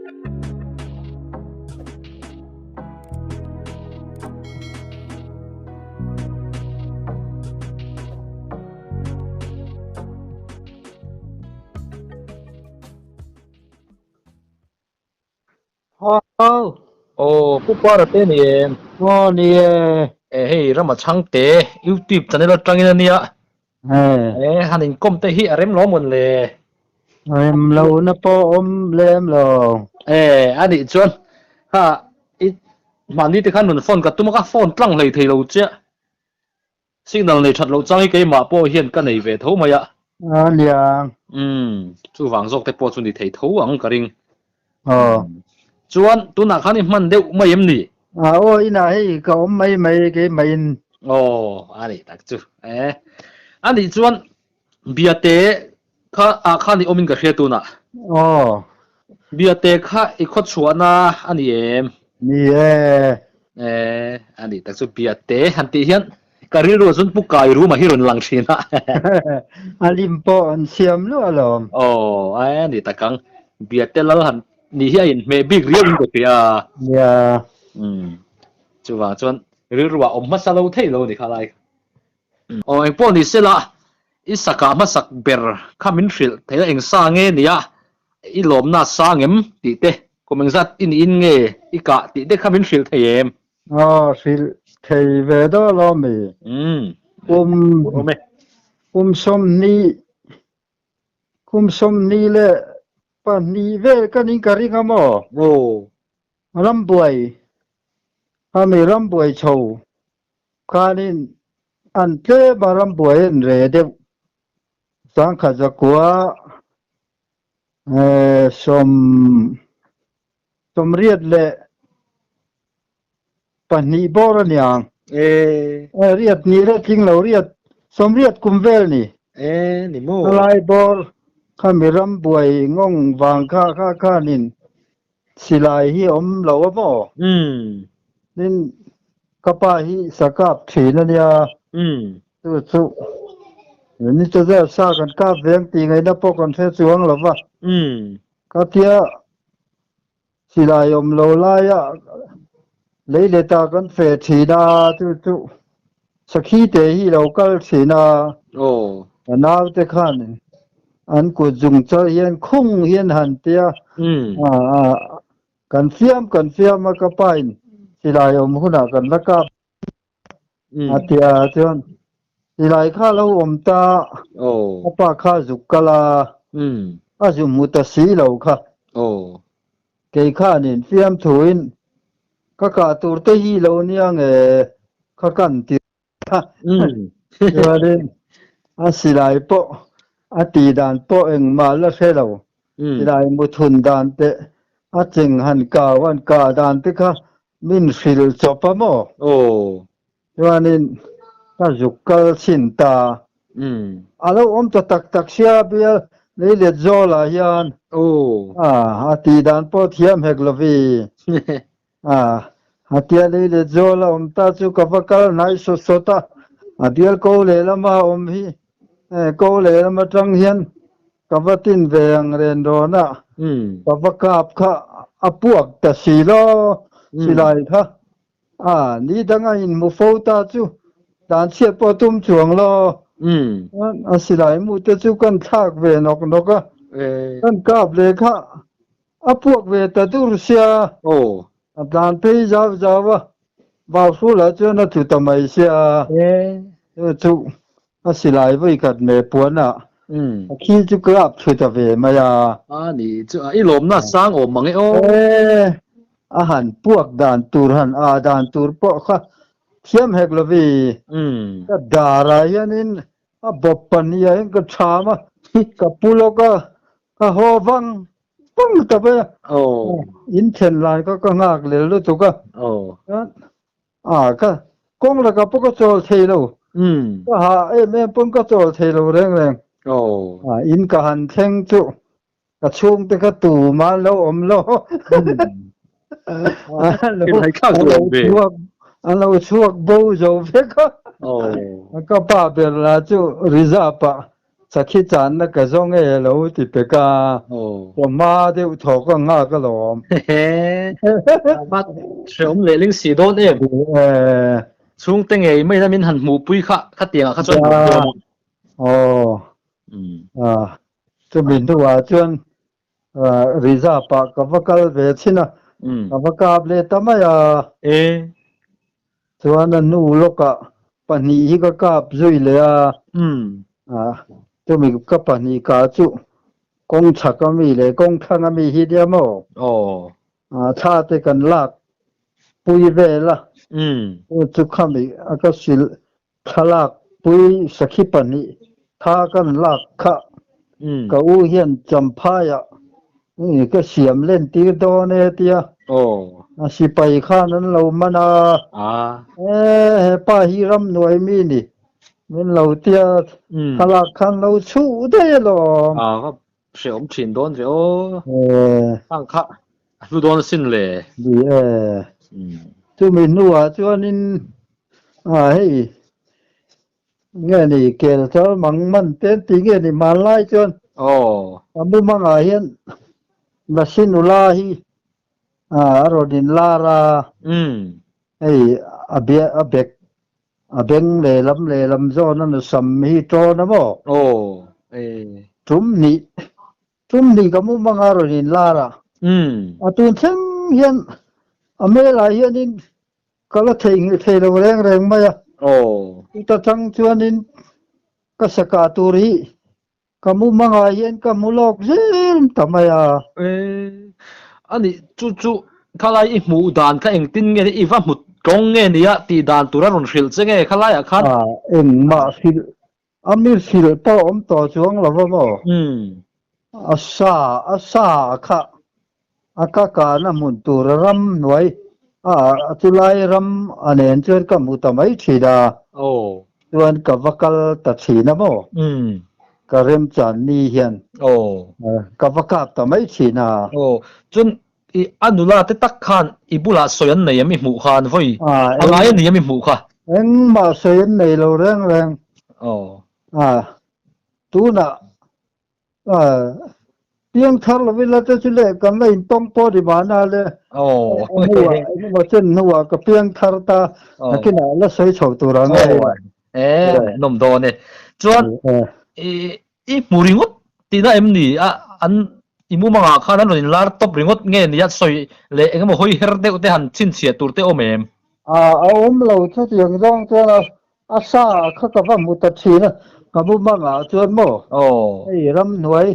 Aw. Aw, Pu Para te ni em? Aw ni e. E hei Rama Chhangte YouTube channel atangin a nia. E. E han inkawm te hi a rem lo mawn le. Rem lo na pawh awm lem lo. E a nih chuan ha i mahni te khan rawn phone ka tum a ka phone tlang hlei thei lo chiah. Signal nei that loh chang hi keimah pawh hian ka nei ve tho mai a. A liang. Umm, chuvang zawk te pawh chu ni thei tho ang ka ring. Aw. Chuan tunah khan i hman deuh mai em ni? A aw inah hei ka awm mai mai keimah-in. Aw, a nih tak chu. E, a nih chuan Biate kha ah khan i awmin ka hria tunah. Aw. Biate kha i khawchhuahna a ni em? Ni e. E, a nih tak chu Biate han tih hian ka rilru ah chuan Pu Kai Ruma hi rawn lang thin a. A lim pawh an siam luah alawm. Aw, a nih tak ang. Biate lal han nih hi a inhmeh bik riau in ka hria. Nia. Umm, chuvang chuan rilru ah awm hmasa lo thei lo ni kha lai. Aw engpawh ni sela i sakah hmasak ber kha min hrilh theih a eng sa nge nia i lawmna sang em tih te kum engzat i niin nge i kah tih te kha min hrilh thei em? Aw hrilh thei ve daw lo mi. Umm Kum awm e. Kum 20 kum 22 vel ka ning ka ring a maw? Aw. Rambuai a mi rambuai chho Khanin an tlem a rambuai an re deuh. Sangkhat zakua sawm 82 bawr a niang. Riat ni le tling lo riat 80 kum vel ni. E ni maw. Lai bawr khami rambuai ngawng vang kha kha khanin Silai hi awm lo a maw? Tin, ka pa hi sakap thin a nia. Chu chu ni chu zel sa kan kap ve ang tih ngaihna pawh kan hre chuang lo va. Ka tia silai awm lo laia lei leta kan fe thin a, chu chu Sakhi te hi lo kal thin a, a naute khan an kut zung chawlh hian khung hian han ti a, kan fiam kan fiam a ka pa in silai awm hunah kan la kap a ti a chuan silai kha lo awm ta ka pa kha zuk kal a, a zu hmu ta si lo kha kei khanin fiamthuin Ka kah tur te hi lo nia nge kha kan ti a. Chuanin a silai pawh a tih dan pawh engmah la hre lo. Silai muthun dan te a cheng han kau han kah dan te kha min hrilh chawp a maw? Chuanin ka zuk kal chhin ta. A lo awm ta tak tak sia bial lei let zawlah hian a tih dan pawh thiam hek lovi. A tia lei let zawl a awm ta chu ka va kal hnai sawt sawt a, a bial ko lehlama awm hi ko lehlam atang hian ka va tin ve ang ren rawn a, ka va kap kha a puak ta si lo silai kha. A, ni danga inhmu fo ta chu dan chhiat pawh tum chuang lo. A silai mu te chu kan thlak ve nawk nawk a, kan kap leh kha a puak ve ta dur sia. A tlan phei zau zau a, vau hrulah chuan a tlu ta mai sia. Chu chu a silai vawi khat meh puan a, a khi chu kap thlu ta ve mai a. A ni chu a i lawmna sang awm mang e aw. E, a han puak dan tur han a dan tur pawh kha thiam hek lovi. Ka darah hianin a bawp pahnih ah hian ka cham a, ka pu lawk a, ka haw vang vang ta mai a. In then lai kha ka nghak lel lutuk a. A ka kawng lakah pawh ka chawl thei lo. Ka hah em em pawn ka chawl thei lo reng reng. A in ka han thleng chu ka chhungte kha tumah an lo awm lo. An lo chhuak bo zo vek a. Ka pa ber lah chu reserve ah. Sakhi channa ka zawng e lo ti pek a, chawhma deuh thaw ka nghak alawm. A va hreawm leh ling si dawn em? Chhungte ngei mai min han hmuhpui kha khatiangah kha chuan hmuh dawn a. Aw, chumi hnuah chuan reserve ah ka va kal ve chhin a, ka va kap leh ta mai a. Chuan a hnu lawkah pahnih hi ka kap zui leh a, chumi ka pahnih kah chu kawng chhak a mi leh kawng thlang a mi hi nia maw? Thla te kan lak pui vel a, chu khami a ka hrilh thlalak pui sakhi pahnih tha kan lak kha ka u hian Champhaiah ka siam len tir dawn e tia a sipai khan an lo man a, e hepa hi ramhnuai mi ni min lo tia thlalak khan lo chhuh daih alawm. Hreawm thin dawn ve aw. Hang kha a hlu dawn asin le. Ni e. Chumi hnuah chuanin a hei nge ni kel chal mang man te an ti nge ni hmanlai chuan a mumangah hian Lasi nula hi a rawn inlar a. Hei a bia a bek A beng lehlam lehlam zawn a nusam hi tawn a maw? Aw, e. Tum hnih, tum hnih ka mu hmanga rawn inlar a. A tun thleng hian a hmelah hianin ka la theihnghilh thei lo reng reng mai a. Aw. Chuta chang chuanin ka sakah tur hi Ka mu hmangah hian ka hmu lawk zel ta mai a. E, ani chu chu khalai i hmuh dan kha engtin nge i va hmu tawng nge nia tih dan tur a rawn hrilh che nge khalaiah khan? A, engmah hrilh, a mi hrilh pawh awm tawh chuang lo va maw? A sa, a sa kha a ka kahna hmun tur a ram hnuai a chulai ram a nen chuan ka hmu ta mai thin a, chuan ka va kal ta thin a maw? Ka remchan ni hian ka va kap ta mai thin a. Aw, chuan i a nula te tak khan i bulah sawi an nei em i hmuh khan vawi a ngai a ni em i hmuh kha? Engmah sawi an nei lo reng reng. Tunah Piang thar lovin la te chu leh kan la intawng pawh ni mahna le. Hnuah engemaw chen hnuah ka piang thar ta nakinah la sawi chho tur ang e. E nawm dawn e. Chuan i i hmu ringawt tihna em ni a an i mumangah khan an rawn inlar tawp ringawt nge ni a sawi leh engemaw hawi her deuh te han chhinchhiah tur te awm em? A awm lo chutiang zawng chuan a A sa kha ka va hmu ta thin a, ka bu hmangah chuan maw hei ramhnuai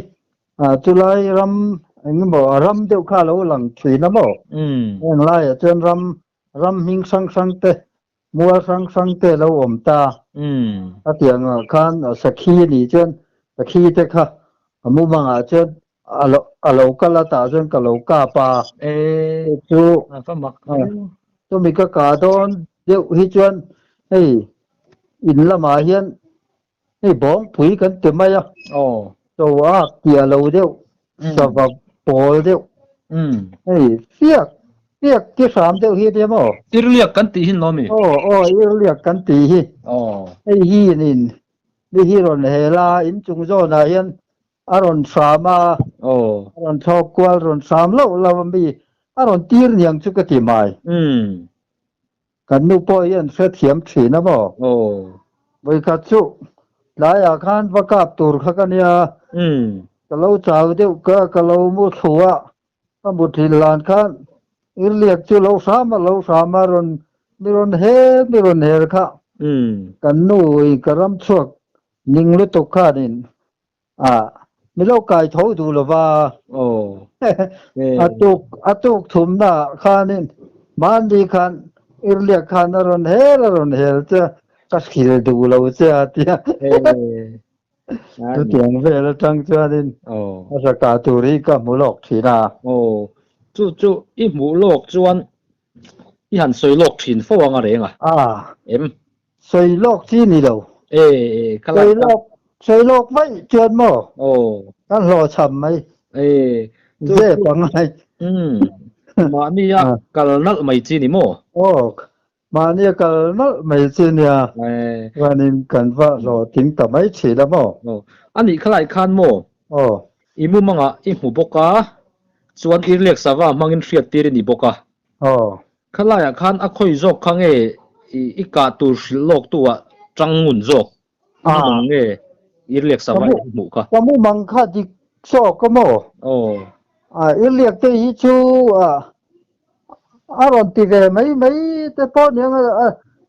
chulai ram eng emaw a ram deuh kha a lo lang thin a maw? Heng laiah chuan ram ram hming hrang hrang te, mual hrang hrang te a lo awm ta. A tiangah khan sakhi a nih chuan sakhi te kha a mumangah chuan a lo kal a tah chuan ka lo kap a. Chu chumi ka kah dawn deuh hi chuan hei in lamah hian hei bawngpui kan ti mai a, chaw ak tih a lo deuh, sava pawl deuh, hei fiak fiak ti hram deuh hi a nia maw? Irliak kan tih hi an lo mi? Aw aw irliak kan tih hi, hei hi in mi hi rawn hel a, inchung zawnah hian A rawn hram a, a rawn thlawk kual rawn hram loh lo a mi, a rawn tir niang chu ka ti mai. Kan nu pawh hian hrethiam thin a maw? Vawikhat chu tlaiah khan va kap tur kha ka nia, ka lo chau deuh ka, ka lo mu thlu a, ka mu thin hlan khan irliak chu lo hram a, lo hram a, rawn mi rawn hel mi rawn hel kha kan nu in ka ram chhuak ning lutuk khanin A, mi lo kai tho duh lo va. A tuk, a tuk thumna ah khanin mahni khan irliak khan a rawn hel a rawn hel che a, ka hril duh lo che a tia. Chutiang vel atang chuanin a hla kah tur hi ka hmu lawk thin a. Aw, chu chu i hmuh lawk chuan i han sawi lawk thin fo ang a reng a. A. Em? Sawi lawk chi ni lo. E, e, ka lai ta. Sawi lawk vaih chuan maw? Aw. Kan hlawh chham mai. E, chu. Zep a ngai. Umm, mahni a kal nalh mai chi ni maw? Aw, mahni a kal nalh mai chi nia. E. Chuanin kan va hlawh ting ta mai thin a maw? Aw, A nih khalai khan maw? Aw. I mumangah i hmu bawk a, chuan irliak sava hmangin hriat tir i ni bawk a. Aw. Khalaiah khan a khawi zawk kha nge i kah tur hrilh lawk tu ah tang ngun zawk? I mumang nge irliak sava i hmuh kha? Ka mumang kha dik zawk a maw? Aw. Irliak te hi chu a rawn ti ve mai mai te pawh nia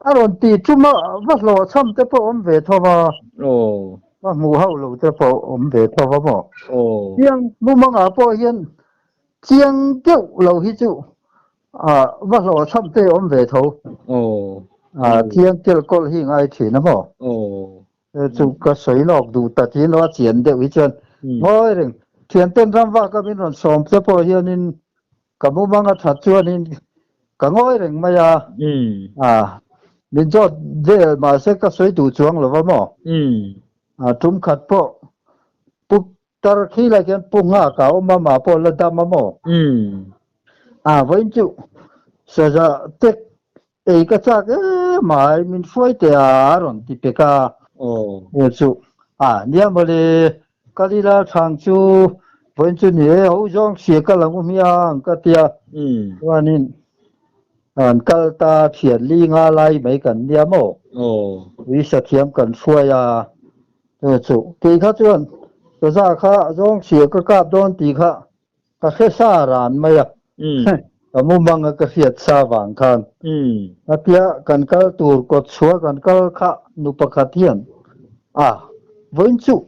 a rawn ti tum a va hlawh chham te pawh awm ve tho va va hmuh hauh lo te pawh awm ve tho va maw chiang mumangah pawh hian chiang deuh lo hi chu va hlawh chham te awm ve tho chiang kel kawl hi ngai thin a maw Chu ka sawi lawk duh ta thin lo a chian deuh hi chuan ngawi reng thianten ram vak a min rawn sawm che pawh hianin ka mumang a that chuanin ka ngawi reng mai a, min zawt vel mahse ka sawi duh chuang lo va maw? Tum khat pawh pu tar khi lai khian pu nghak a awm a mah pawh la dam a maw? Vawiin chu saza tek Ei ka chak em ai, min hruai teh a, a rawn ti pek a. Aw chu, a nia mawle, kal ila thang chu vawiin chu ni e, ho zawng hria kal ang u hmiang ka ti a. Chuanin an kal ta thian li nga lai mai kan nia maw? Ui sathiam kan hruai a. Aw chu, kei kha chuan saza kha zawng hria ka kap dawn tih kha Ka hre sa ran mai a, ka mumang a ka hriat sa vang khan. A tia kan kal tur kawt chhuah kan kal kha nu pakhat hian, A, vawiin chu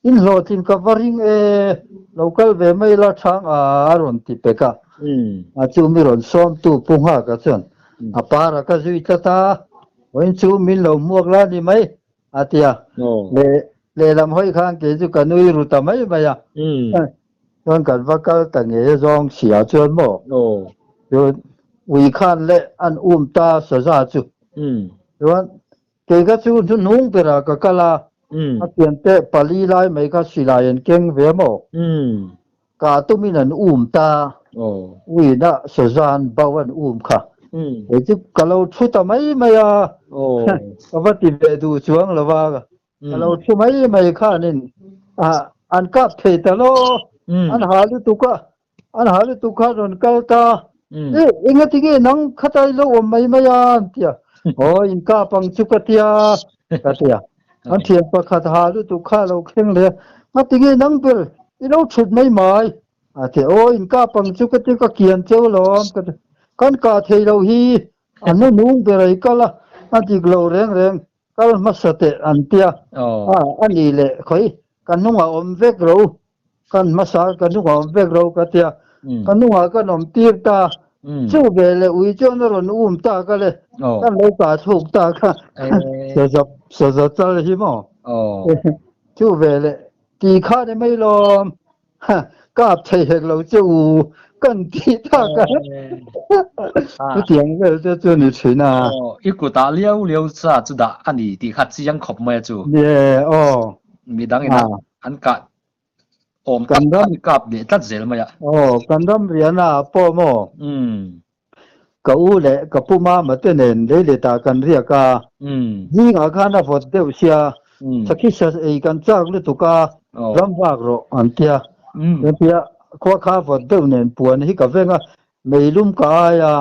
in hlawhtlin ka va ring e, lo kal ve mai la chhang a a rawn ti pek a. A chu mi rawn sawmtu Pu Nghaka chuan a par a ka zui tlat a, vawiin chu min lo hmuak la ni mai a ti a. Lehlam hawi khan kei chu ka nui ru ta mai mai a. Chuan kan va kal ta ngei a zawng sia chuan maw? Chuan ui khan leh an um ta saza chu. Chuan kei kha chu hnuhnung berah ka kal a, a piante pali lai mai kha silai an keng ve maw? Ka tumin an um ta, uina saza an bau an um kha. Kei chu ka lo thu ta mai mai a, ka va ti ve duh chuang lo va. Ka lo thu mai mai khanin an kap thei ta lo, an ha lutuk a, an ha lutuk kha rawn kal ta, e engati nge nang khatai lo awm mai mai a an ti a, aw in kap ang chu ka tia ka ti a, an thian pakhat ha lutuk kha lo thleng leh a, ngati nge nang ber i lo thut mai mai a ti a, aw in kap ang chu ka tia ka kian cheu lawm ka ti, kan kah thei lo hi an nunung ber a i kal a, a dik lo reng reng. Kal hmasa teh an tia. A ni leh khawi ka hnungah awm vek ro, kan hmasa ka hnungah awm vek ro ka tia. Ka hnungah kan awm tir ta. Chu ve leh ui chuan a rawn um ta ka le, kan lo kah thluk ta kha saza saza chal hi maw. Chu ve leh ti kha ni mai lawm. Kap thei hek lo che u kan tih tak a chutiang vel te chu ni thin a. Aw i kutah liau liau cha chu dah a ni tih kha chiang khawp mai a chu. Nie aw. Midang in an kah awm tak kha i kap leh tlat zel mai a. Aw kan ram riana pawh maw. Ka u leh ka pu mama te nen leiletah kan riak a, zingah khan a vawt deuh sia, sakhi sa ei kan chak lutuk a, ram vak rawh an tia. Chutia khua kha vawt deuh nen puan hi ka veng a, meilum ka ai a,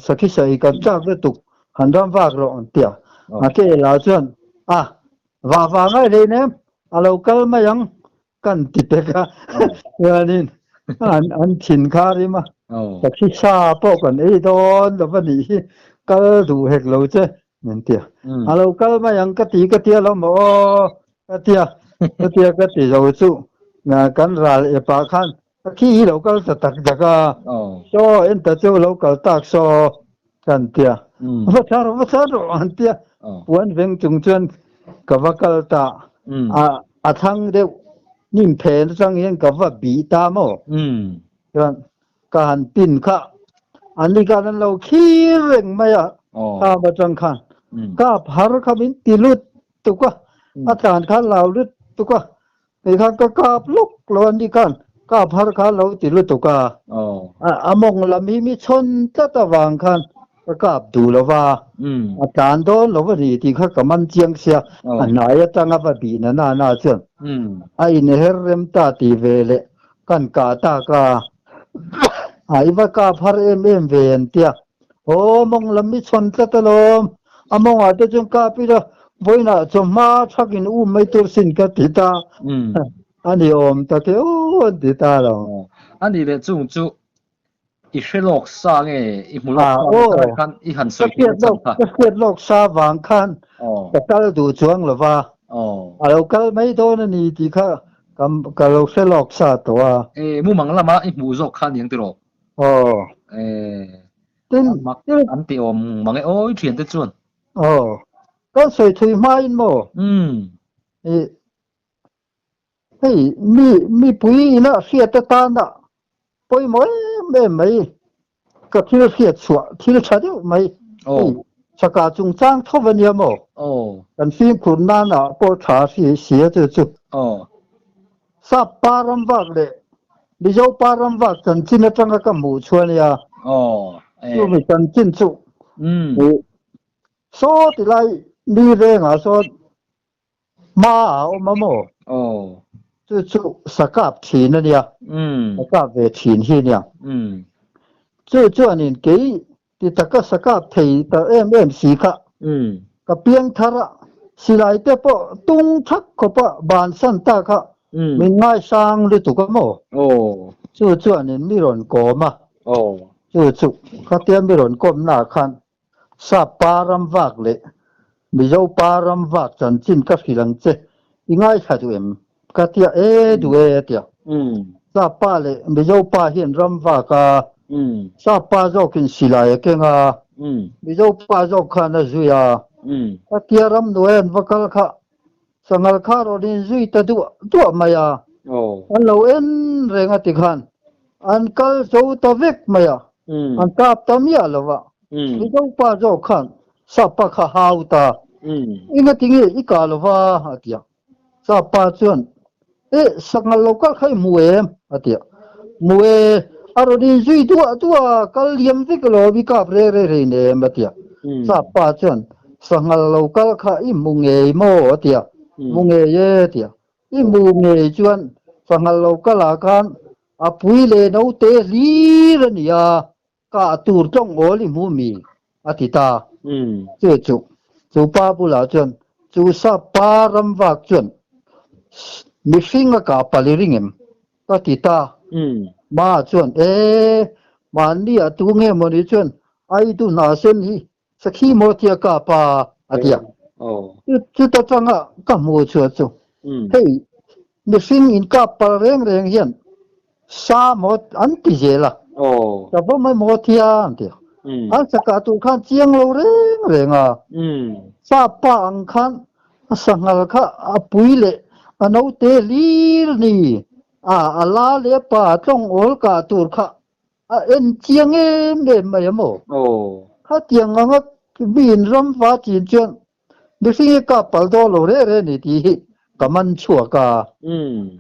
sakhi sa ei kan chak lutuk, han ram vak rawh an tia. A ke lah chuan, a, vah vah ngai hlei nem, a lo kal mai ang, kan ti pek a chuanin an an thin kha rim a ka thi sa pawh kan ei dawn lo va nih hi kal duh hek lo che min ti a a lo kal mai ang ka ti ka tia lo maw aw ka tia ka tia ka ti zo chu kan ral epah khan ka khi hi lo kal ta tak tak a saw en ta chu lo kal tak saw kan tia va thar va thar rawh an tia puan veng chung chuan ka va kal ta a a thlang deuh hnim phen atang hian ka va bih ta maw chuan ka han pin kha an ni khan an lo thlir reng mai a kham atang khan kap har kha min ti lut tuk a a tlan khan lau lut tuk a Kei khan ka kap lawk lo a ni khan kap har kha lo ti lutuk a. A mawng lam hi mi chhawn tlat avang khan Ka kap duh lo va, a tlan dawn lo a ni tih kha ka man chiang sia, a hnai atanga va bih na na na chuan a inher rem ta tih ve leh kan kah tak a, a i va kap har em em ve an tia, aw mawng lam i chhawn tlat alawm, a mawngah te chuan kap ila vawiinah chawhma thakin um mai tur sin ka ti ta, a ni awm tak e aw an ti ta lo. A nih leh chung chu I hre lawk sa nge i hmu lawk sa nge kha khan i han sawi theih na chhan kha? Ka hriat lawk sa vang khan ka kal duh chuang lo va, a lo kal mai dawn a ni tih kha ka lo hre lawk sa tawh a. E, mumang lama i hmuh zawk kha aniang tiraw? Aw. E, mak an ti awm mang e aw i thiante chuan. Aw, kan sawi thui hmain maw? I Hei mi mipui ina hriat atana pawimawh em em mai ka thil hriat chhuah thil tha deuh mai hei chaka chungchang tho a nia maw? Kan fimkhur nana pawh tha hri si a chu chu. Sap pa ram vak leh Mizo pa ram vak chanchin atanga ka hmuh chu a nia. Chumi chanchin chu saw tilai mi vengah sawn Hma a awm a maw? Aw. Chu chu sakap thin a nia. Sakap ve thin hi a nia. Chu chuanin kei ti taka sakap thei ta em em si kha. Ka piang thar a, silai te pawh tung thak khawp a bansan ta kha min ngaisang lutuk a maw? Aw. Chu chuanin mi rawn kawm a. Aw. Chu chu khatia mi rawn kawmnaah khan Sap pa ram vak leh Mizo pa ram vak chanchin ka hrilh ang che, i ngaithla duh em? Ka tia e duh e a tia. Sap pa leh Mizo pa hian ram vak a, Sap pa zawkin silai a keng a, Mizo pa zawk khan a zui a. Ka tia ram hnuai an va kal kha Sanghal kha rawn inzui ta duah duah mai a, an lo en reng a tikhan an kal zo ta vek mai a, an kap ta miah lo va. Mizo pa zawk khan Sap pa kha hau ta, Engati nge i kah lo va? a ti a. Sap pa chuan, E, sanghal lo kal kha i hmu em? a ti a. Hmu e, a rawn inzui duah duah a, kal liam vek alawm i kap reng reng reng em? a ti a. Sap pa chuan, Sanghal lo kal kha i hmu ngei maw? a ti a. Hmu ngei e, a ti a. I hmu ngei chuan sanghal lo kalah khan a pui leh naute hlir a ni a, kah tur tawng awl i hmu mi? a ti ta. Chu chu chu pa bulah chuan chu sap pa ram vak chuan mihring a kah pali ring em? ka ti ta. Ma chuan, E, mahni a tu nge mawni chuan ai du hna sen hi Sakhi maw tia ka pa a ti a. Chuta tanga ka hmuh chhuah chu hei mihring inkap pal reng reng hian sa maw an ti zel a, ka va mai maw tia an ti a. An sakah tur khan chiang lo reng reng a, sa pa ang khan a sanghal kha a pui leh a naute hlir ni a, a la leh a pa tlawng awl kah tur kha A en chiang em em mai a maw? Khatiang anga miin ram va chin chuan mihring hi kap pal dawn lo reh reh a ni tih hi ka man chhuak a. Umm.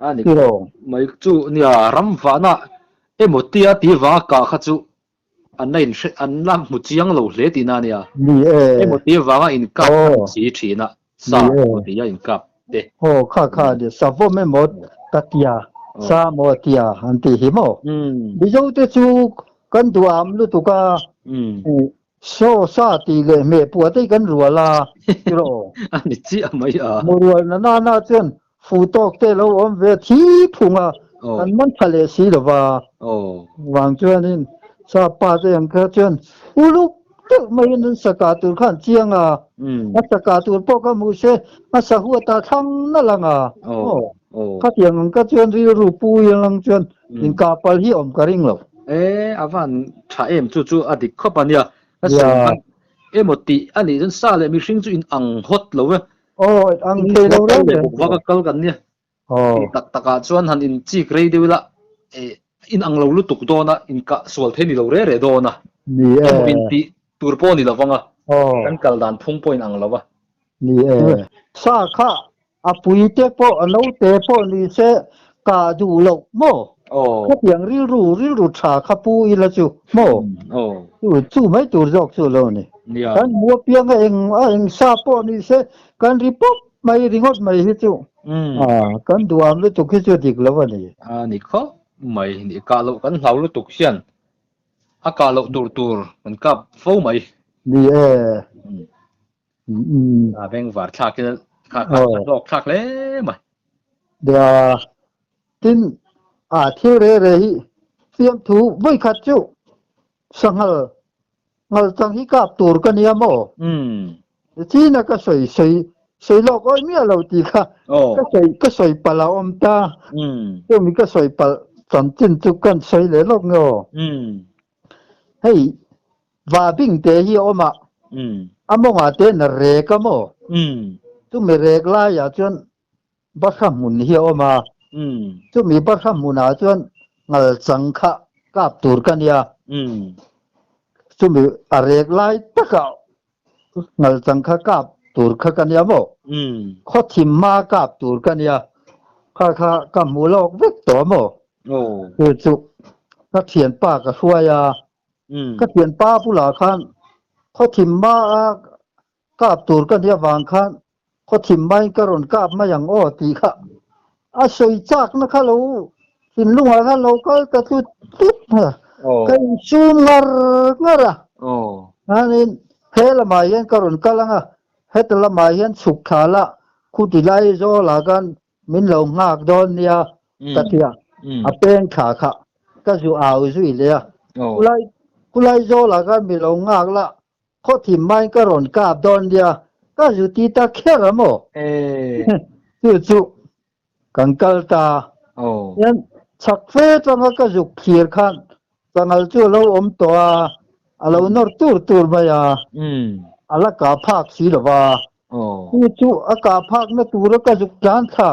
A ni khawp mai chu nia ram vahna emaw tia tih vanga kah kha chu an la inhre an la hmu chiang lo hle tihna a nia. Ni e. Emaw tih vanga inkap kha an si thin a. Sa emaw tia inkap te. Aw kha kha a nia savawm emaw ka tia sa maw tia an tih hi maw. Mizo te chu kan duham lutuk a saw sa tih leh hmeh puah te hi kan rual a tiraw. A ni chiah mai a. Mu rual na na na chuan fu tawk te lo awm ve thi phung a kan man tha leh si lo va. Vang chuanin sa pa te ang kha chuan uluk deuh maiin an sa kah tur khan chiang a, a sa kah tur pawh ka hmuh se a sa huat a thlang nalh ang a, aw khatiang ang ka chuan rilru pu in lang chuan inkah palh hi awm ka ring lo. E a van tha em chu chu a dik khawp a nia, ka sawi khan emaw tih a nih chuan sa leh mihring chu in ang hawt lo e. Aw ang thei lo reng reng. Bawk vak a kal kan nia. Tih tak takah chuan han in chik rei deuh ila in ang lo lutuk dawn a, in kah sual thei ni lo re re dawn a. Ni e. Emaw in tih tur pawh ni lo vang a, kan kal dan phung pawh in ang lo a. Ni e. Sa kha a pui te pawh a naute pawh ni se kah duh loh maw? Khatiang rilru rilru tha kha pu ila chu maw? Chu chu mai tur zawk chu lo ni. Kan hmu apianga eng a eng sa pawh ni se kan ri pawp mai ringawt mai hi chu kan duham lutuk hi chu dik lo a ni. A ni khawp mai ni kah loh kan hlau lutuk hian a kah loh tur tur kan kap fo mai. Ni e. A bengvar thlak in kha kha a hlawk thlak hle mai. Nia tin a thil re re hi fiamthu vawi khat chu sanghal ngal chang hi kap tur ka nia maw? China ka sawi sawi sawi lawk awi miah lo tih kha ka sawi ka sawi palh a awm ta. Chumi ka sawi palh chanchin chu kan sawi leh lawk nge aw. Hei va bing te hi a awm a, a mawngah te na rek a maw? Chumi rek laiah chuan Bahra hmun hi a awm a, chumi Bahra hmunah chuan ngal chang kha kap tur ka nia. Chumi a rek lai takah ngal chang kha kap tur kha ka nia maw? Khaw thim hma kap tur ka nia. Kha kha ka hmu lawk vek tawh maw? Chu chu ka thianpa ka hruai a, ka thianpa bulah khan khaw thim hma a kap tur ka nia vang khan Khaw thim maiin ka rawn kap mai ang aw tih kha a sawi chakna kha lo thinlungah khan lo kal ta tlut tlut a, ka insum ngar ngar a. Chuanin he lamah hian ka rawn kal ang a, heta lamah hian chhuk thla la, khuti lai zawlah khan min lo nghak dawn nia ka ti a, a peng thla kha ka zu au zui leh a, khulai zawlah khan mi lo nghak la, Khaw thim maiin ka rawn kap dawn nia, ka zu ti ta kher a maw? Chu chu kan kal ta. Hian chhak fe tanga ka zuk thlir khan sangal chu a lo awm tawh a, a lo nawr tur tur mai a, a la kah phak si lo va. Chu chu a kah phakna tura ka zuk tlan thla,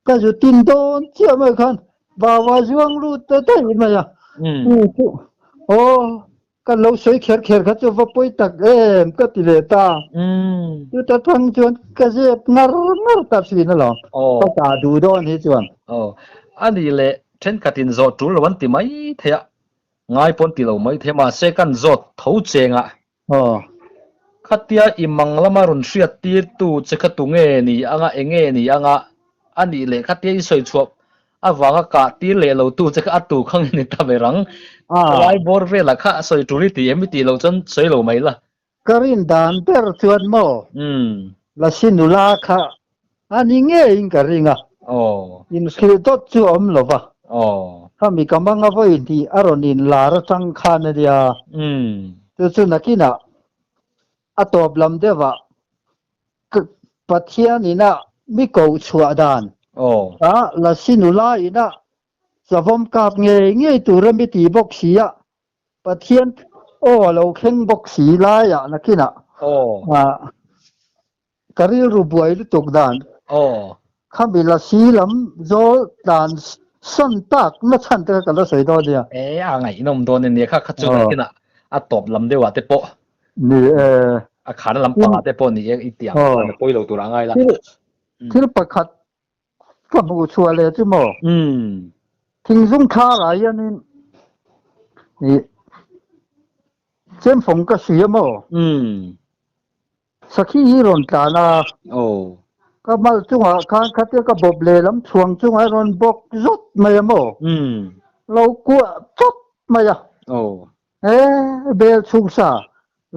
ka zu tin dawn chiah mai khan vava zuang lut ta daih mai a. Chu chu aw Ka lo sawi kher kher kha chu va pawi tak em ka ti leh ta. Chuta tang chuan ka zep ngar ngar ta thin alawm. Ka kah duh dawn hi chuan. Aw. A nih leh thenkhat in zawh tul lo an ti mai thei a, ngai pawn ti lo mai thei a, mahse kan zawt tho cheng a. Aw. Khatia i mang lama rawn hriat tir tu che kha tu nge ni anga enge ni anga A nih leh khatia i sawi chhuah avanga kah tir leh lo tu che kha a tu kha nge ni ta ber ang? Lai bawr velah kha a sawi tul i ti em i tih loh chuan sawi lo mai la. Ka rin dan ber chuan maw Lasi nula kha a ni ngeiin ka ring a, inhrilh dawt chu a awm lo va, khami ka manga vawi hnih a rawn inlar atang khan a nia, chu chu nakinah a tawp lam deuhah Pathian ina mi koh chhuah dan a Lasi nula ina savawm kap ngei ngei tura mi ti bawk si a, Pathian aw a lo thleng bawk si laiah nakinah ka rilru buai lutuk dan khami Lasi lam zawl tlan sawn tak na chhan te kha ka la sawi dawn nia. E a ngaihnawm dawn ania kha kha chu nakinah a tawp lam deuhah te pawh Ni e. A khana lampangah te pawh ni e i ti ang chuan a pawi lo tur a ngai la. Thil pakhat ka hmuh chhuah leh chu maw? Thingzung tharah hianin i chemfawng ka hria maw? Sakhi hi rawn tlan a. Ka mal chungah khan khatia ka bawp lehlam chhuang chungah rawn bawk zawt mai a maw? Lo kuah chawt mai a. He bel chhungsa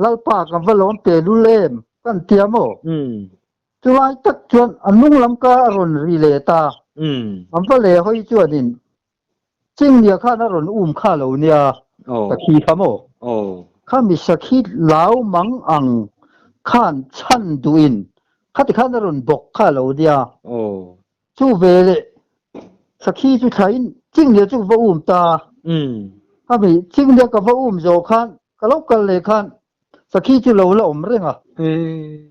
Lalpa ka va lawm te lul em kan tia maw? Chulai tak chuan a hnung lam ka a rawn ri leh ta. An va leh hawi chuanin Chingnia khan a rawn um kha lo nia sakhi kha maw? Khami sakhi lau mang ang khan chhan duhin khati khan a rawn bawk kha lo nia. Chu ve leh sakhi chu thlain Chinglia chu va um ta. Khami Chinglia ka va um zawh khan ka lo kal leh khan sakhi chu lo la awm reng a.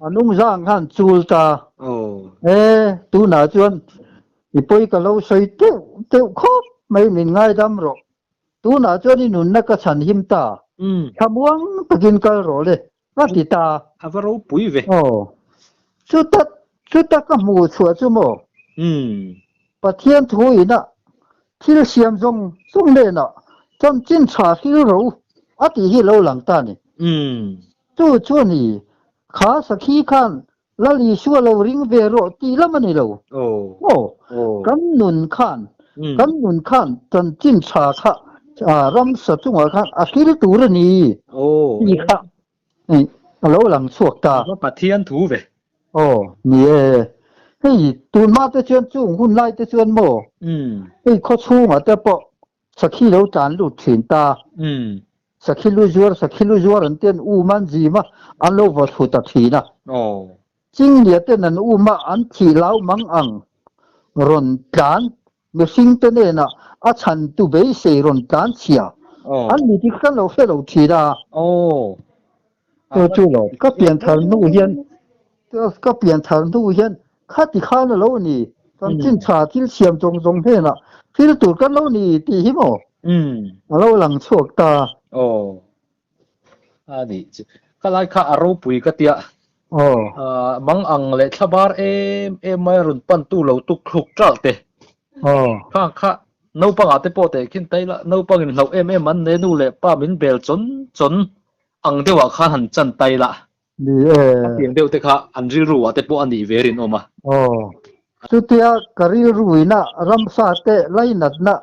A nung zang khan chul ta. E tunah chuan i pawi ka lo sawi teuh teuh khawp mai min ngaidam rawh. Tunah chuan i nunna ka chhan him ta. Thlamuang takin kal rawh le. Ka ti ta. A va ropui ve. Aw. Chuta chuta ka hmuh chhuah chu maw? Umm. Pathian thu ina Thil siam zawng zawng hnenah chanchin tha hril ro a tih hi lo lang ta a ni. Chu chu a ni, kha sakhi khan Lal Isua lo ring ve rawh tih lam a ni lo. Aw, kan nun khan, kan nun khan chanchin tha kha ramsa chungah khan a hril tur a ni tih kha a lo lang chhuak ta. A va Pathian thu ve. Aw, ni e. Hei, tunhma te chuan chung hun lai te chuan maw? Hei khawchhungah te pawh sakhi lo tlan lut thin ta. Sakhi lu zuar, sakhi lu zuar an ten um an zim a, an lo va thlu ta thin a. Chinglia ten an um a, an thih lau mang ang rawn tlan mihring te hnenah a chhan tu beisei rawn tlan chhia an ni tih kan lo hre lo thin a. Chu chu lo, ka pian thar hnu hian, ka pian thar hnu hian khati khan a lo ni, kan chin tha thil siam zawng zawng hnenah thil tur kan lo ni tih hi maw a lo lang chhuak ta. Aw, a nih chu. Ka lai kha a ropui ka tia. Aw. Mang ang leh thla bar em em mai a rawn pan tu lo tuk thluk ṭalh te. Aw. Kha kha naupangah te pawh teh khin tai la, naupang in hlauh em em an ne nu leh pa min bel chawn chawn ang deuhah khan han chan tai la. Ni e. A piang deuh te kha an rilru ah te pawh a nih ve rinawm a. Aw. Chutia ka rilruina ramsa te lainatna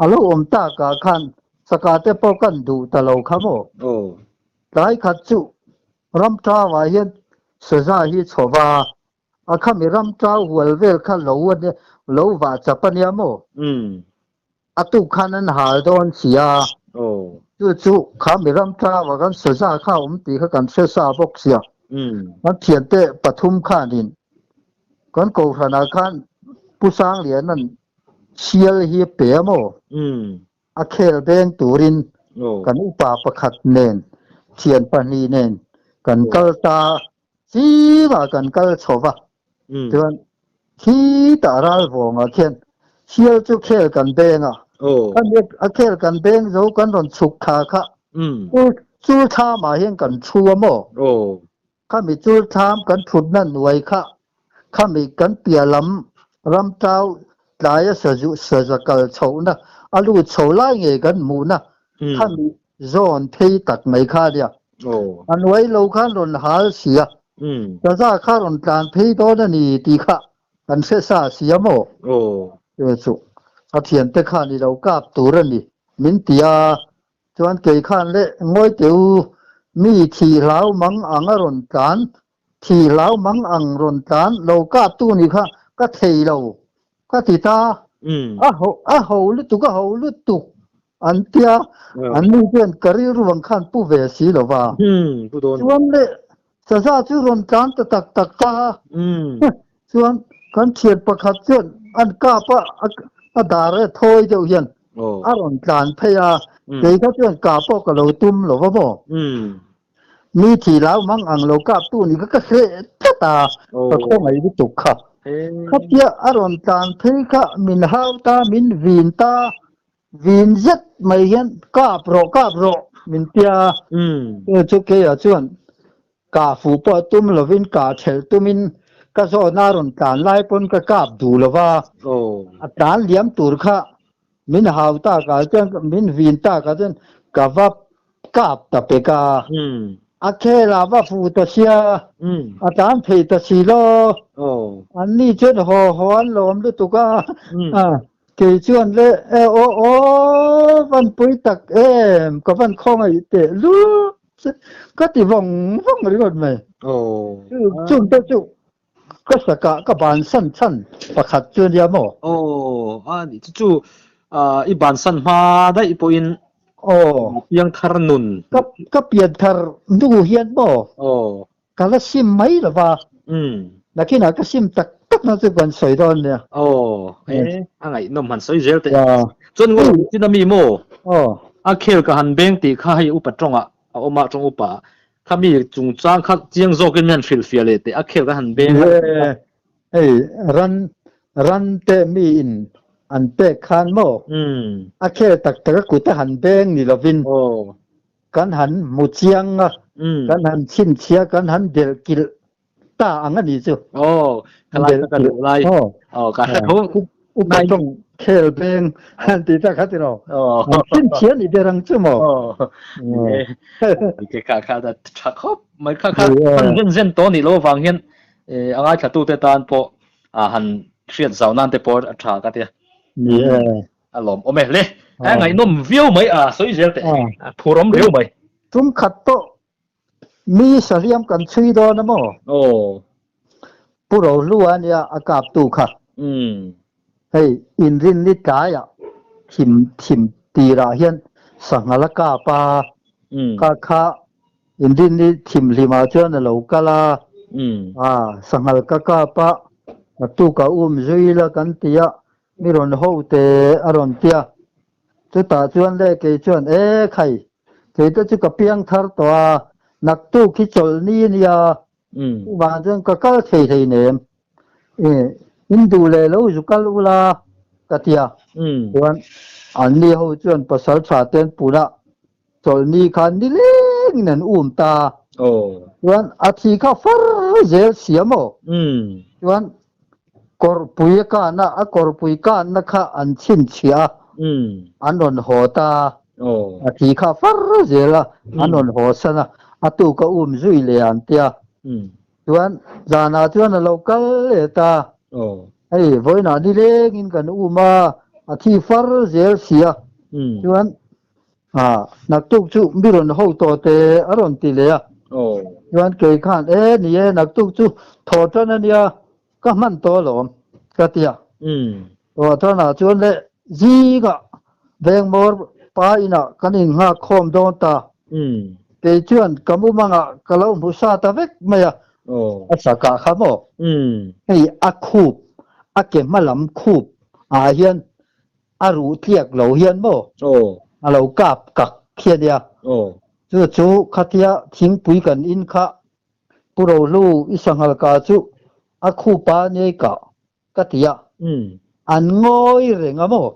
a lo awm takah khan saka te pawh kan duh ta lo kha maw? Aw. Tlai khat chu ramtauah hian saza hi chho va, a khami ramtau hual vel kha lo a nia, lo vah chap a nia maw? A tuk khan an hal dawn si a. Chu chu khami ramtauah khan saza kha a awm tih kha kan hre sa bawk sia. Kan thiante pathum khanin kan kohhranah khan Pu Sangliana'n sial hi a pe a maw? A khel beng turin kan upa pakhat nen, thian pahnih nen kan kal ta chingah kan kal chho va. Chuan khitah ralvawngah khian sial chu khel kan beng a, a khel kan beng zo kan rawn chhuk thla kha chul thlamah hian kan thu a maw? Khami chul thlam kan thutna nuai kha Khami kan piah lam ramtau tlaia sazu saza kal chhohna a lut chho lai nge kan hmuhna khami zawn phei tak mai kha nia. A nuai lo khan rawn hal si a, saza kha rawn tlan phei dawn a ni tih kha kan hre sa si a maw? Chu chu a thiante khan i lo kap tur a ni min ti a, chuan kei khan le ngawi teh u mi thih hlau mang ang a rawn tlan Thi hlau mang ang rawn tlan lo kap tu nih kha ka thei lo ka ti ta. A ho a ho lutuk a ho lutuk an tia an nu chuan ka rilru ang khan pu ve si lo va. Chuan le saza chu rawn tlan ta tak tak ta chuan kan thian pakhat chuan an kap a a dar e thawi deuh hian a rawn tlan phei a kei kha chuan kah pawh ka lo tum lo va maw. Mi thi lau mang ang lo kap tu ni kha ka hreh tlat a, ka khawngaih lutuk kha. Khatia a rawn tlan phei kha min hau ta, min vin ta, vin zet mai hian kap rawh, kap rawh min tia. Chu chu keiah chuan kah fuh pawh a tum lovin kah thelh tumin ka zawhna a rawn tlan lai pawn ka kap duh lo va, a tlan liam tur kha min hau takah chuan min vin takah chuan ka va kap ta pek a, a khel ah va fuh ta sia, a tlan phei ta si lo, an ni chuan haw haw an lawm lutuk a, kei chuan le e aw aw van pui tak em ka van khawngaih teh lut ka ti vawng vawng ringawt mai, chung te chu Ka sakah ka bansan chhan pakhat chu ania maw? Aw, a nih chu chu i bansan hma daih pawhin Aw. Piangthar nun. Ka ka pianthar hnu hian maw? Aw. Ka la sim mai lo va. Nakinah ka sim tak tak na chu kan sawi dawn nia. Aw, e a ngaihnawm han sawi zel teh. Chuan ngawi chin ami maw? Aw. A khel ka han beng tih kha hei upa tawngah a awm a, tawng upa Khami chungchang kha chiang zawkin min han hrilhfiah leh teh a khel kan han beng a. Hei ran ran te mi in an pek khan maw a khel tak tak a kut a han beng ni lovin kan han hmu chiang a, kan han chhinchhia kan han delh kilh ta ang a ni chu. Aw, ka lai ka duh lai. Aw, ka hre tho. Upa tawng Khel beng han ti ta kha ti ro. An thin thian ni ber ang chu maw. Ke kha kha da tha khop mai kha kha han zen zen to ni lo wang hian angai thla tu te tan pawh a han hriat zau nan te pawh a tha ka tia. Ni e. A lawm awm e le. A ngaihnawm viau mai a sawi zel teh. A phurawm riau mai. Tum khat tawh Mi sahliam kan chhui dawn a maw? Aw. Pu Rohlua nia a kaptu kha. Umm. Hei inrinni tlaiah thim thim tirah hian sangha la kap a. Umm. Kha kha inrinni thim hlimah chuan a lo kal a. Umm. A sanghal ka kap a, naktukah um zui la kan ti a, mi rawn ho te a rawn ti a. Chutah chuan le kei chuan, E khai, kei te chu ka piang thar tawh a, naktuk hi chawlh ni ania, chuvang chuan ka kal thei hlei nem. E, in duh leh lo zu kal ula, ka ti a. Chuan anni ho chuan pasal tha te an pun a, chawlh ni khan nilengin an um ta. Chuan a thi kha far zel sia maw? Chuan Kawrpui a kan a, a kawrpui kanna kha an chhinchhiah a, an rawn haw ta a, a thi kha far zel a, an rawn haw san a, a tuk a um zui leh an tia. Chuan zanah chuan a lo kal leh ta, hei vawiinah nilengin kan um a, a thi far zel si a, chuan A, naktuk chu mi rawn ho tawh te a rawn ti leh a. Chuan kei khan, E, ni e, naktuk chu thaw tan a nia, ka hman tawh alawm, ka ti a. Thaw tanah chuan le zingah Vengmawr pa inah kan innghak khawm dawn ta. Kei chuan ka mumangah ka lo hmu sa ta vek mai a, a sakah kha maw? Hei a khup, a ke hma lam khup ah hian A ruh tliak lo hian maw? A lo kap kak khi a nia. Chu chu khatia thingpui kan in kha Pu Rohlu i sanghal ka chu a khupa nei kah ka ti a. An ngawi reng a maw?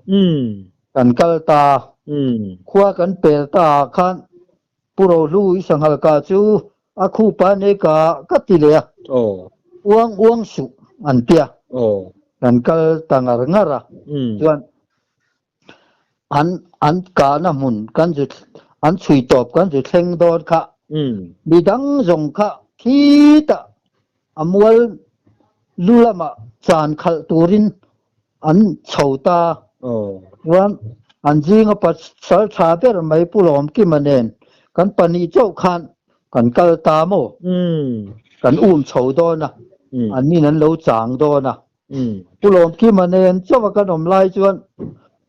Kan kal ta. Khua kan pel ta ah khan Pu Rohlu i sanghal ka chu a khupa nei ka ka ti leh a. Uang uang suh an ti a. Kan kal ta ngar ngar a. Chuan an an kahna hmun kan zu an chhui tawp kan zu thleng dawn kha. Midang zawng kha khitah a mual lu lamah chan khalh turin an chho ta. Chuan an zinga pasal tha ber mai Pu Lawmkima nen kan pahnih chauh khan kan kal ta maw? Kan um chho dawn a, annin an lo chang dawn a. Pu Lawmkima nen chauha kan awm lai chuan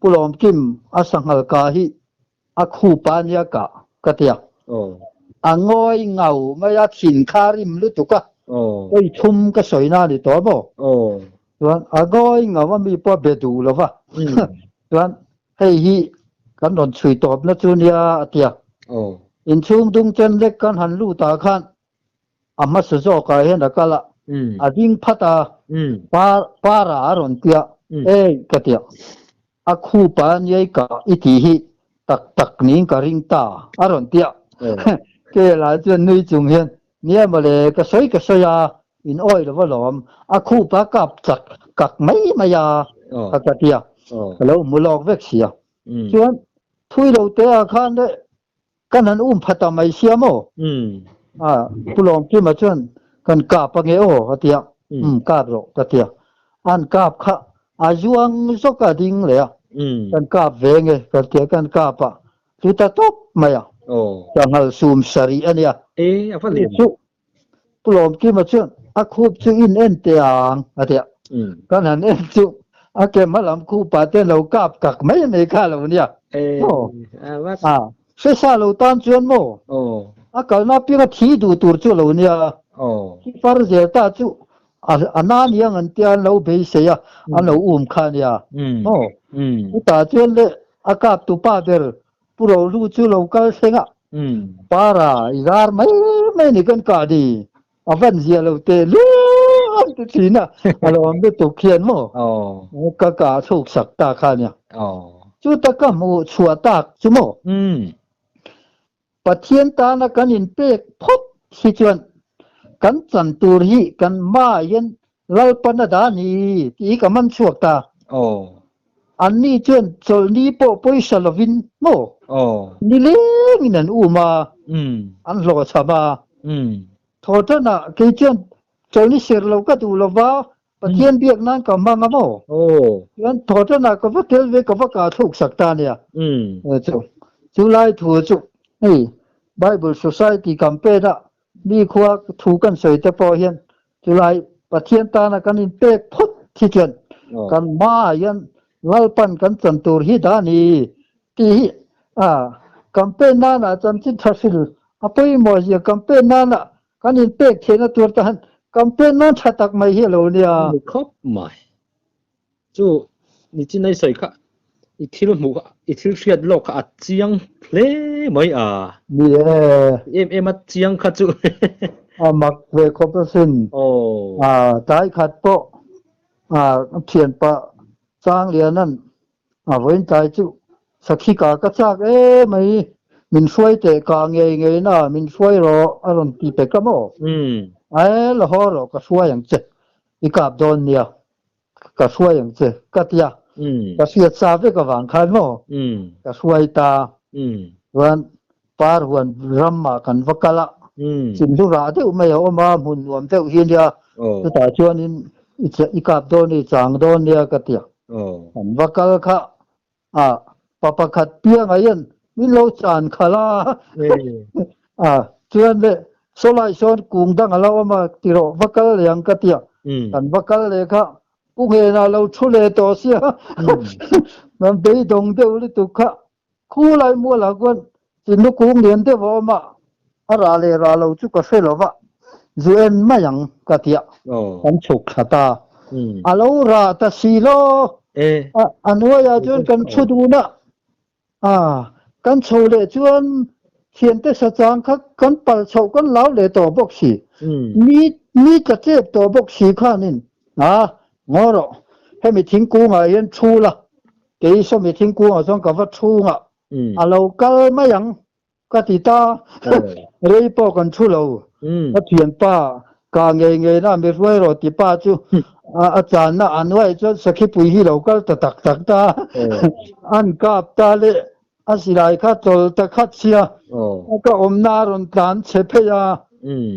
Pu Lawmkim a sanghal kah hi A khupa nia ka ka ti a. A ngawi ngau mai a, thin kha rim lutuk a. Pawi thum ka sawi na ni tawh maw? Chuan a ngawi ngau a mi pawh a be duh lo va. Chuan hei hi kan rawn chhui tawpna chu nia a ti a. Inchhung dung chen lek kan han lut ah khan a hmasa zawkah hian a kal a, a ding phat a, Para a rawn ti a, Ei ka ti a, a khupa niai ka i tih hi tak tak niin ka ring ta a rawn ti a, Kela chuan nui chung hian, Nia mawle, ka sawi ka sawi a, in awi lo alawm, a khupa kap chak kak mai mai a, ka ti a, ka lo hmu lawk vek si a. Chuan thui lo te ah khan le Kan han um phat a mai sia maw? A, Pu Lawmkima chuan kan kap ange aw a ti a, um kap rawh ka ti a. An kap kha a zuang zawk a ding leh a, kan kap ve nge kan ti a, kan kap a, chu ta tawp mai a, sanghal sum sarih a nia. E, a va lian. Chu Pu Lawmkima chuan a khup chu in en teh ang a ti a, kan han en chu a ke hma lam khupa te lo kap kak mai mai kha lo nia. Maw? A, hresa lo tan chuan maw? A kalna apianga thi duh tur chu lo nia. Thi far zel ta chu a na niang an tia an lo beisei a, an lo um kha nia. Maw? Chutah chuan le a kap tupa ber Pu Rohlu chu lo kal thleng a, Para i zar mai mai ni kan kah ni, a van zia lo teh luam ti thin a, a lawm lutuk khian maw ka kah thluk sak ta kha nia. Chuta ka hmuh chhuah tak chu maw Pathian tana kan inpek phawt hi chuan kan chan tur hi kan hmaah hian Lalpan a dah a ni tih hi ka man chhuak ta. Anni chuan chawlhni pawh pawisa lovin maw nilengin an um a, an hlawhchham a. Thawhtanah kei chuan chawlhni ser lo ka duh lova, Pathian biak nan ka hmang a maw? Chuan thawhtanah ka va tel ve ka va kah thluk sak ta nia. Chu chu lai thu chu hei Bible Society campaign a mi khua thu kan sawi te pawh hian chulai Pathian tana kan inpek phawt hi chuan kan hmaah hian Lalpan kan chan tur hi dah a ni tih hi a campaign nana chanchin tha hril a pawimawh zia campaign nana kan inpek theihna tur te han campaign nan tha tak mai hi a lo nia. Ni khawp mai. Chu nichin a i sawi kha i thil hmuh kha i thil hriat lawk kha a chiang hle mai a. Ni e. Em em a chiang kha chu. A mak ve khawp asin. Aw. A tlai khat pawh a thianpa Changliana'n a vawiin tlai chu sakhi ka ka chak e mai min hruai teh ka ngei ngei na min hruai rawh a rawn ti pek a maw? Ae la haw rawh ka hruai ang che i kap dawn nia. Ka hruai ang che ka ti a, ka hriat sa vek avang khan maw ka hruai ta. Chuan par huan ramah kan va kal a, chinhlu rah deuh mai a awm a, hmun nuam deuh hi ania, chutah chuanin i kap dawn i chang dawn nia ka ti a. Kan va kal kha a, pa pakhat piangah hian min lo chan khalh a, a chuan le sawlai sawn kung dang a lo awm a tirawh va kal leh ang ka ti a, kan va kal leh kha pu ngenah lo thu leh tawh sia kan beidawng deuh lutuk kha khulai mualah khuan chinlu kung lian deuh a awm a, a rah leh rah lo chu ka hre lo va, zu en mai ang ka ti a, kan chhuk thla ta. A lo rah ta si lo, a hnuaiah chuan kan thu dun a, kan chho leh chuan thiante sachang kha kan pal chhoh kan lau leh tawh bawk si, mi mi tla chep tawh bawk si khanin a ngaw rawh, hemi thingkungah hian thu la, kei sawmi thingkungah chuan ka va chhungah a lo kal mai ang. Ka ti ta, rei pawh kan thu lo. Ka thianpa ka ngei ngei na mi hruai rawh ti pa chu a channa a nuai chuan Sakhipui hi lo kal ta tak tak ta. An kap ta le a silai kha chawl ta khat sia ka awmna a rawn tlan chhe phei a,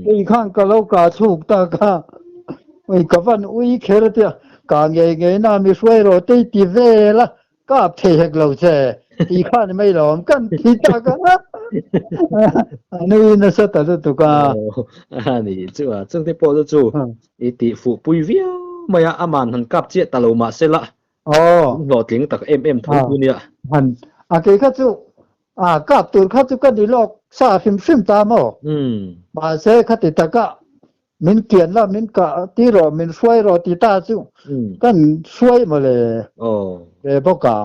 kei khan ka lo kah thluk ta kha. Ui ka van ui kher tia ka ngei ngei na mi hruai rawh te i ti vel a. Kap thei hek lo che ti kha ni mai lo kan thi tak a nui nasa ta lutuk a. A ni chu a chungte pawh chu chu i ti fuh pui viau mai a aman han kap chiah ta lo mah se la hlawhtling tak em em tho tu nia. Han a kei kha chu a kap tur kha chu ka ni lawk sa hrim hrim ta maw mahse khati taka Min kian la, min kah ti rawh, min hruai rawh ti ta chu kan hruai maw le ve bawk a.